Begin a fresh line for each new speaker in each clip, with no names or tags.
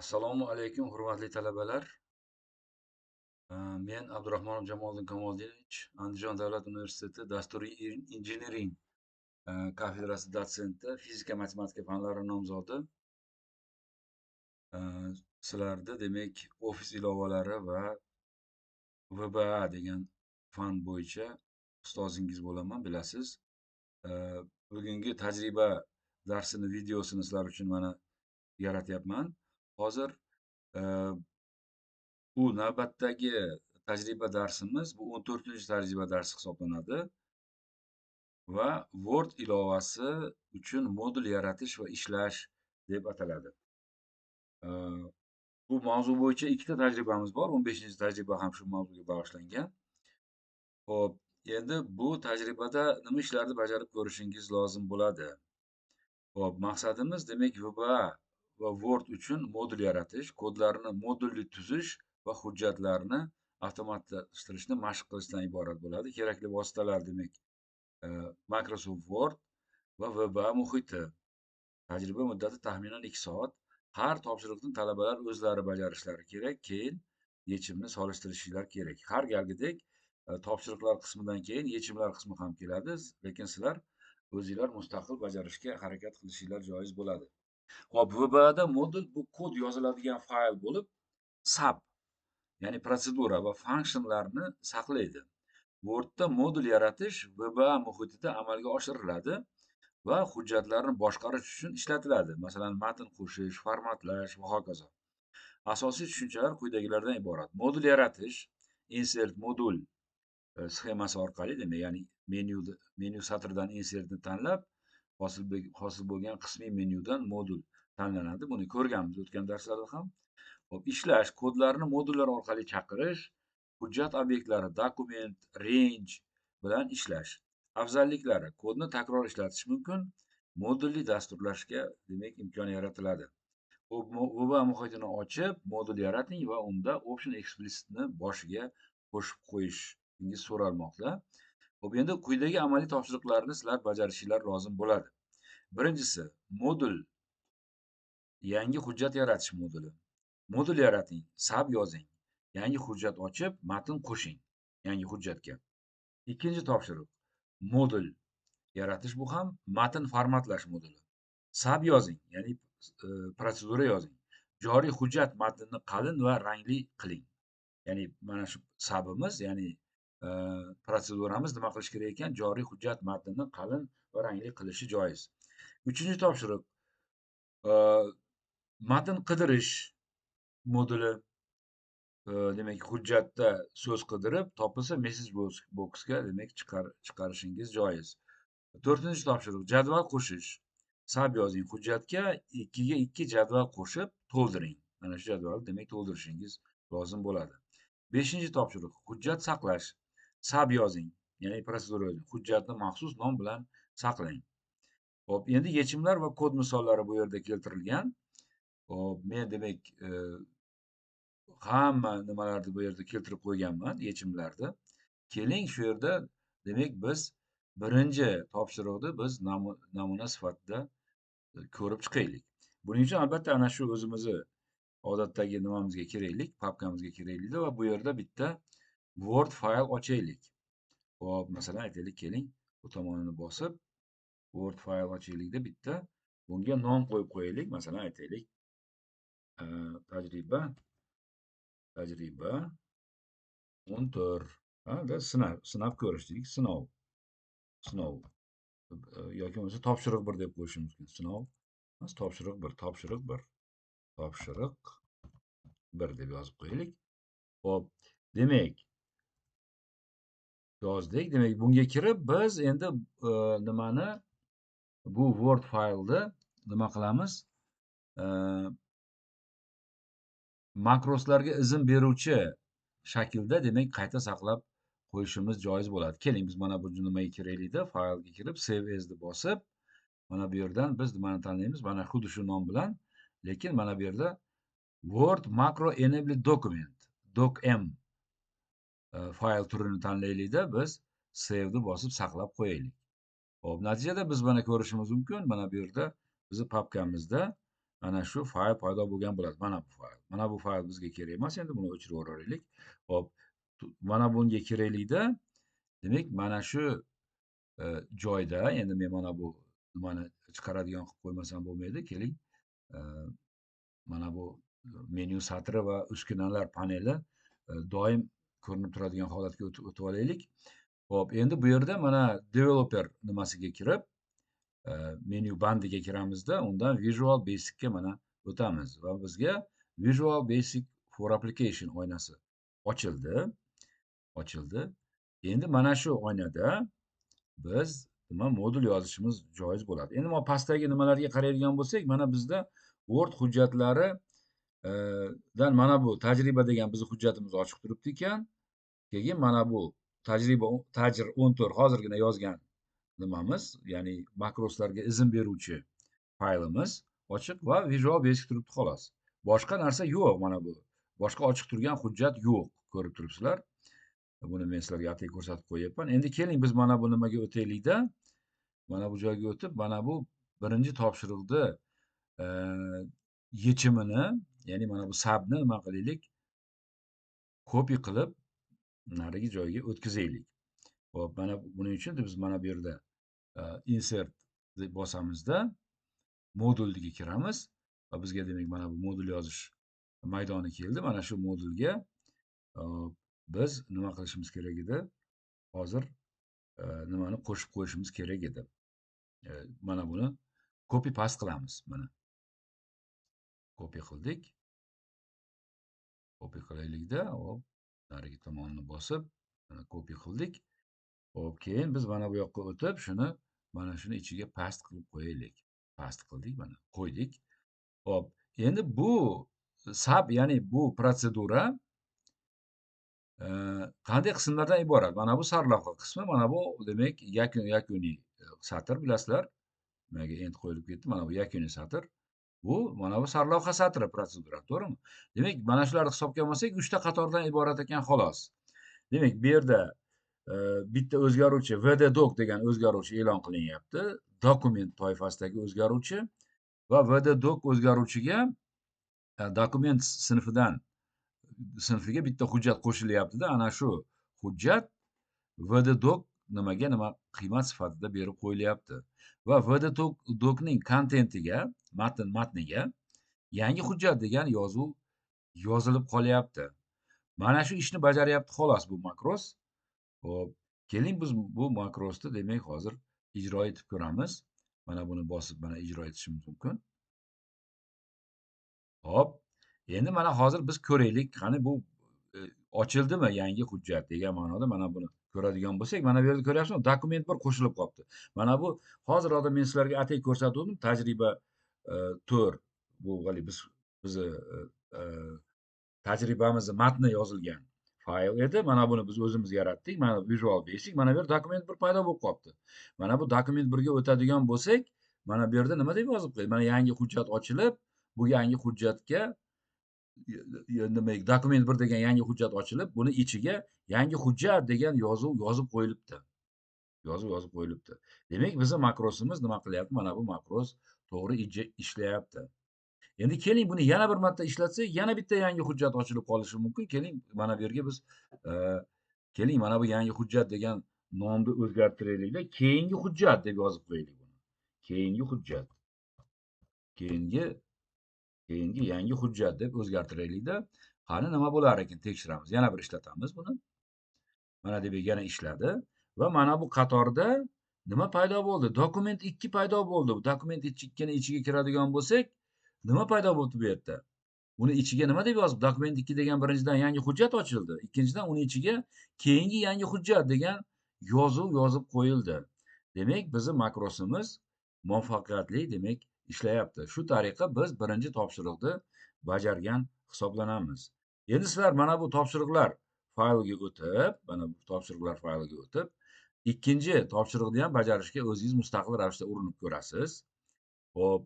Assalomu alaykum, hurmatli talabalar. Men Abdurahmonov Jamoliddin Kamoldinovich, Andijon davlat universiteti dasturiy injiniring kafedrasi dotsenti, fizika matematika fanlari nomzodi. Sizlarda, demak, Office ilovalari va VBA degan fan bo'yicha ustozingiz bo'laman, bilasiz. Bugungi tajriba darsini videosini sizlar uchun mana yaratyapman. Hozir bu navbatdagi tajriba darsimiz, bu 14-tajriba darsi hisoblanadi va Word ilovasi uchun modul yaratish va ishlash deb ataladi. Bu mavzu bo'yicha ikkita tajribamiz bor, 15-tajriba ham shu mavzuga bag'ishlangan. Xo'p, endi bu tajribada nima ishlarni bajarib ko'rishingiz lozim bo'ladi? Xo'p, maqsadimiz, demak, VBA va Word uchun modul yaratish, kodlarni modulli tuzish va hujjatlarni avtomatlashtirishni mashq qilishdan iborat bo'ladi. Kerakli vositalar, demak, Microsoft Word va VBA muhiti. Tajriba muddati taxminan 2 soat. Har topshiriqni talabalar o'zlari bajarishlari kerak, keyin yechimni solishtirishlari kerak. Har galgidek topshiriqlar qismidan keyin yechimlar qismi ham keladi, lekin sizlar o'zinglar mustaqil bajarishga harakat qilishinglar joiz bo'ladi. Xo'p, VBAda modul bu kod yoziladigan fayl bo'lib, sub, ya'ni protsedura va functionlarni saqlaydi. Wordda modul yaratish VBA muhitida amalga oshiriladi va hujjatlarni boshqarish uchun ishlatiladi. Masalan, matn qo'shish, formatlash va hokazo. Asosiy tushunchalar quyidagilardan iborat. Modul yaratish insert modul sxemasi orqali, demak, ya'ni menyu satridan insertni tanlab, hosil bo'lgan qismiy menyudan modul tanlanadi. Buni ko'rganmiz o'tgan darslarda ham. Xo'p, ishlash, kodlarni modullar orqali chaqirish, hujjat obyektlari, dokument, range bilan ishlash. Afzalliklari: kodni takror ishlatish mumkin, modulli dasturlashga, demak, imkon yaratiladi. VBA muhitini ochib, modul yarating va unda option explicitni boshiga qo'shib qo'yishingiz so'ralmoqda. Xo'p, endi quyidagi amaliy topshiriqlarni sizlar bajarishinglar lozim bo'ladi. Birinchisi, modul, yangi hujjat yaratish moduli. Modul yarating, sub yozing, yangi hujjat ochib, matn qo'shing yangi hujjatga. Ikkinchi topshiriq, modul yaratish, bu ham matn formatlash moduli. Sub yozing, ya'ni protsedura yozing. Joriy hujjat matnini qalin va rangli qiling. Ya'ni mana shu subimiz, ya'ni protseduramiz nima qilish kerak ekan? Joriy hujjat matnini qalin va rangli qilishi joiz. Uchinchi topshiriq, matn qidirish moduli. Demak, hujjatda so'z qidirib, topilsa message boxga, demak, chiqarishingiz joiz. To'rtinchi topshiriq, jadval qo'shish. Sub yozing, hujjatga 2ga 2 jadval qo'shib to'ldiring. Mana shu jadvalni, demak, to'ldirishingiz lozim bo'ladi. Beshinchi topshiriq, hujjat saqlash. Sub yozing, ya'ni protsedura yozing. Hujjatni maxsus nom bilan saqlang. Xo'p, endi yechimlar va kod misollari bu yerda keltirilgan. Xo'p, men, demak, hamma nimalarni bu yerda keltirib qo'yganman, yechimlarni. Keling, shu yerda, demak, biz birinchi topshiriqni biz namuna sifatida ko'rib chiqaylik. Buning uchun albatta ana shu o'zimizni odatdagi nimamizga kiraylik, papkamizga kiraylik va bu yerda bitta Word fayl ochaylik. Xo'p, masalan, aytaylik, keling, bu tomonini bosib Word fayl ochaylikda bitta bunga nom qo'yib qo'yaylik. Masalan, aytaylik, tajriba 14. Ha, sinab ko'rish deylik, sinov yoki bo'lmasa topshiriq 1 deb qo'yishimiz mumkin. Sinov, topshiriq 1, topshiriq 1, topshiriq 1 deb yozib qo'yaylik. Xo'p, demak, yozdik. Demak, bunga kirib biz endi nimani, bu Word faylni nima qilamiz? Makroslarga izn beruvchi shaklda, demak, qayta saqlab qo'yishimiz joiz bo'ladi. Keling, biz mana bu nimaga kiraylikda, faylga kirib save as deb bosib, mana bu yerdan biz nimani tanlaymiz? Mana xuddi shu nom bilan, lekin mana bu yerda Word Macro Enabled Document docm fayl turini tanlaylikda biz save deb bosib saqlab qo'yaylik. Xo'p, natijada biz mana ko'rishimiz mumkin, mana bu yerda bizni papkamizda Ana shu fayl paydo bo'lgan bo'ladi. Mana bu fayl. Mana bu fayl bizga kerak emas, endi buni o'chirib yuboraylik. Xo'p, mana bunga keraklikda, demak, mana shu joyda endi men mana bu nimani chiqaradigan qilib qo'ymasam bo'lmaydi. Keling, mana bu menyu satri va uskunalar paneli doim ko'rinib turadigan holatga o'tib olaylik. Xo'p, endi bu yerda mana developer nimasiga kirib, menyu bandiga kiramizda, undan Visual Basicga mana o'tamiz va bizga Visual Basic for Application oynasi ochildi. Ochildi. Endi mana shu oynada biz nima modul yozishimiz joiz bo'ladi. Endi mana pastdagi nimalarga qaraydigan bo'lsak, mana bizda Word hujjatlari dan mana bu tajriba degan bizning hujjatimiz ochiq turibdi ekan. Keyin mana bu tajriba tajr 14 hozirgina yozgan nimamiz, ya'ni makroslarga izn beruvchi faylimiz ochiq va Visual Basic turibdi xolos. Boshqa narsa yo'q mana bu. Boshqa ochiq turgan hujjat yo'q, ko'rib turibsizlar. Buni men sizlarga atay ko'rsatib qo'yapman. Endi keling biz mana bu nimaga o'taylikda. Mana bu joyga o'tib, mana bu birinchi topshiriqni yechimini, ya'ni mana bu sabni nima qilaylik? Copy qilib narigi joyga o'tkazaylik. Xo'p, mana buning uchun biz mana bu yerda insert deb bosamizda modulga kiramiz va bizga demak mana bu modul yozish maydoni keldi. Mana shu modulga biz nima qilishimiz kerak edi? Hozir nimani qo'shib qo'yishimiz kerak edi? Mana buni copy paste qilamiz. Mana copy qildik. Copy qilaylikda, hop, narigi tomonni bosib, mana copy qildik. Hop, keyin biz mana bu yoqqa o'tib, shuni mana shuni ichiga paste qilib qo'yaylik. Paste qildik, mana qo'ydik. Hop, endi bu sab, ya'ni bu protsedura qanday qismlardan iborat? Mana bu sarlavha qismi, mana bu demak yakuniy satr, bilasizlar. Nimaga endi qo'yilib ketdi? Mana bu yakuniy satr. Bu mana bu sarlavha satri protsedura, to'g'rimi? Demak, mana shularni hisobga olmasak, 3 ta qatordan iborat ekan xolos. Demak, bu yerda bitta o'zgaruvchi vddoc degan o'zgaruvchi e'lon qilinyapti. Dokument toifasidagi o'zgaruvchi va vddoc o'zgaruvchiga dokument sinfiga bitta hujjat qo'shilyapti-da, ana shu hujjat vddoc nimaga nima qiymat sifatida berib qo'yilyapti. Va vddocning kontentiga, matniga yangi hujjat degan yozuv yozilib qolyapti. Mana shu ishni bajaryapti xolos bu makros. Xo'p, keling biz bu makrosni demak hozir ijro etib ko'ramiz. Mana buni bosib mana ijro etishimiz mumkin. Xo'p, endi mana hozir biz ko'raylik, qani bu ochildimi yangi hujjat degan ma'noda mana buni ko'radigan bo'lsak, mana bu yerda ko'ryapsizmi? Dokument 1 qo'shilib qolibdi. Mana bu hozir hozir men sizlarga atay ko'rsatdim, tajriba 4 bu hali bizni tajribamizni matni yozilgan fayl edi. Mana buni biz o'zimiz yaratdik. Mana Visual Basic, mana bu yerda dokument 1 paydo bo'lib qolibdi. Mana bu dokument 1 ga o'tadigan bo'lsak, mana bu yerda nima deb yozib qo'ydi? Mana yangi hujjat ochilib, bu yangi hujjatga demak dokument 1 degan yangi hujjat ochilib, buni ichiga yangi hujjat degan yozuv yozib qo'yilibdi. Yozuv yozib qo'yilibdi. Demak, bizning makrosimiz nima qilyapti? Mana bu makros to'g'ri ishlayapti. Endi keling buni yana bir marta ishlatsak, yana bitta yangi hujjat ochilib qolishi mumkin. Keling mana bu yerga biz keling mana bu yangi hujjat degan nomni o'zgartiraylikda, keyingi hujjat deb yozib qo'yaylik buni. Keyingi hujjat. Keyingi yangi hujjat deb o'zgartiraylikda, qani nima bo'lar ekan tekshiramiz. Yana bir ishlatamiz buni. Mana demak yana ishladi va mana bu qatorda nima paydo bo'ldi? Dokument 2 paydo bo'ldi. Bu dokument 2 ni ichiga kiradigan bo'lsak, nima paydo bo'ldi bu yerda? Uni ichiga nima deb yozib? Dokument 2 degan birinchidan yangi hujjat ochildi. Ikkinchidan uni ichiga keyingi yangi hujjat degan yozuv yozib qo'yildi. Demak, bizning makrosimiz muvaffaqiyatli demak ishlayapti. Shu tariqa biz birinchi topshiriqni bajargan hisoblanamiz. Endi sizlar mana bu topshiriqlar fayliga o'tib, mana bu topshiriqlar fayliga o'tib, ikkinchi topshiriqni ham bajarishga o'zingiz mustaqil ravishda urinib ko'rasiz. Xo'p,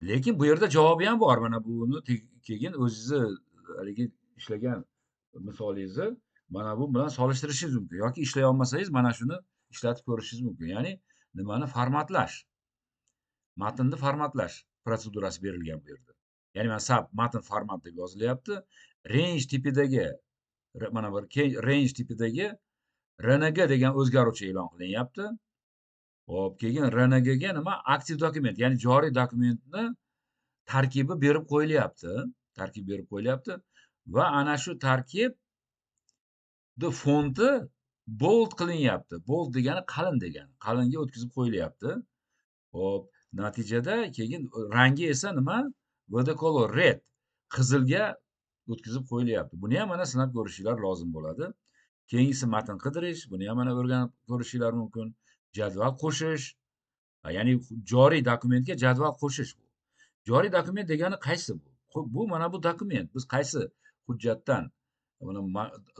lekin bu yerda javobi ham bor. Mana buni keyin o'zingizni haligi ishlagan misolingizni mana bu bilan solishtirishingiz mumkin yoki ishlay olmasangiz mana shuni ishlatib ko'rishingiz mumkin. Ya'ni nimani formatlash. Matnni formatlash protsedurasi berilgan bu yerda. Ya'ni mana sub matn format deb yozilyapti. Range tipidagi mana bir range tipidagi RNG degan o'zgaruvchi e'lon qilinyapti. Xo'p, keyin RNG ga nima? Aktiv dokument, ya'ni joriy dokumentni tarkibi berib qo'yilyapti. Tarkib berib qo'yilyapti va ana shu tarkibni fonti bold qilinyapti. Bold degani qalin degani. Qalinga o'tkazib qo'yilyapti. Xo'p, natijada keyin rangi esa nima? VD color red, qizilga o'tkazib qo'yilyapti. Buni ham mana sinab ko'rishinglar lozim bo'ladi. Keyingisi matn qidirish, buni ham mana o'rganib ko'rishinglar mumkin. Jadval qo'shish, ya'ni joriy dokumentga jadval qo'shish bu. Joriy dokument degani qaysi bu? Bu mana bu dokument. Biz qaysi hujjatdan, mana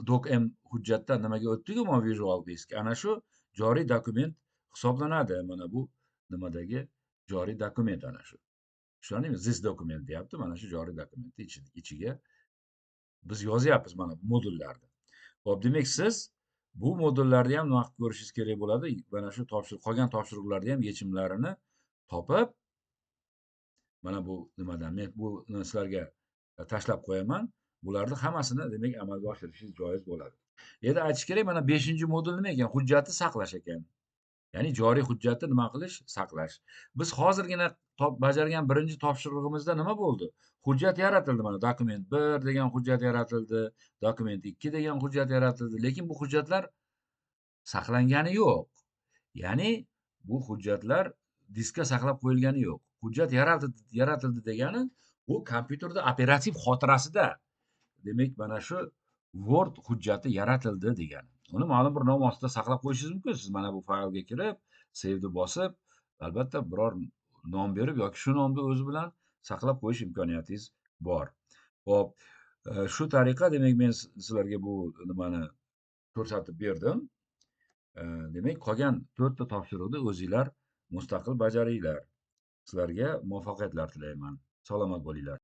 docm hujjatdan nimaga o'tdik-ku, mana Visual Basic. Ana shu joriy dokument hisoblanadi. Mana bu nimadagi joriy dokument ana shu. Tushundingmi? This document deyapti. Mana shu joriy dokumentni ichiga biz yozyapmiz mana bu modullarni. Xo'p, demak siz bu modullarni ham nima qilib ko'rishingiz kerak bo'ladi? Mana shu qolgan topshiriqlarni ham yechimlarini topib, mana bu nimadan men buni sizlarga tashlab qo'yaman. Bularni hammasini demak amalga oshirishingiz joiz bo'ladi. Endi aytish kerak, mana 5-modul nima ekan? Hujjatni saqlash ekan. Ya'ni joriy hujjatni nima qilish? Saqlash. Biz hozirgina bajargan birinchi topshirig'imizda nima bo'ldi? Hujjat yaratildi, mana dokument 1 degan hujjat yaratildi, dokument 2 degan hujjat yaratildi, lekin bu hujjatlar saqlangani yo'q. Ya'ni bu hujjatlar diskka saqlab qo'yilgani yo'q. Hujjat yaratildi degani bu kompyuterda operativ xotirasida. Demak, mana shu Word hujjati yaratildi degani. Uni ma'lum bir nom ostida saqlab qo'yishingiz mumkin. Siz mana bu faylga kirib, save'ni bosib, albatta biror nom berib yoki shu nomni o'zi bilan saqlab qo'yish imkoniyatingiz bor. Xo'p, shu tariqa demak men sizlarga bu nimani ko'rsatib berdim. Demak, qolgan 4 ta topshiriqni o'zinglar mustaqil bajaringlar. Sizlarga muvaffaqiyatlar tilayman. Salomat bo'linglar.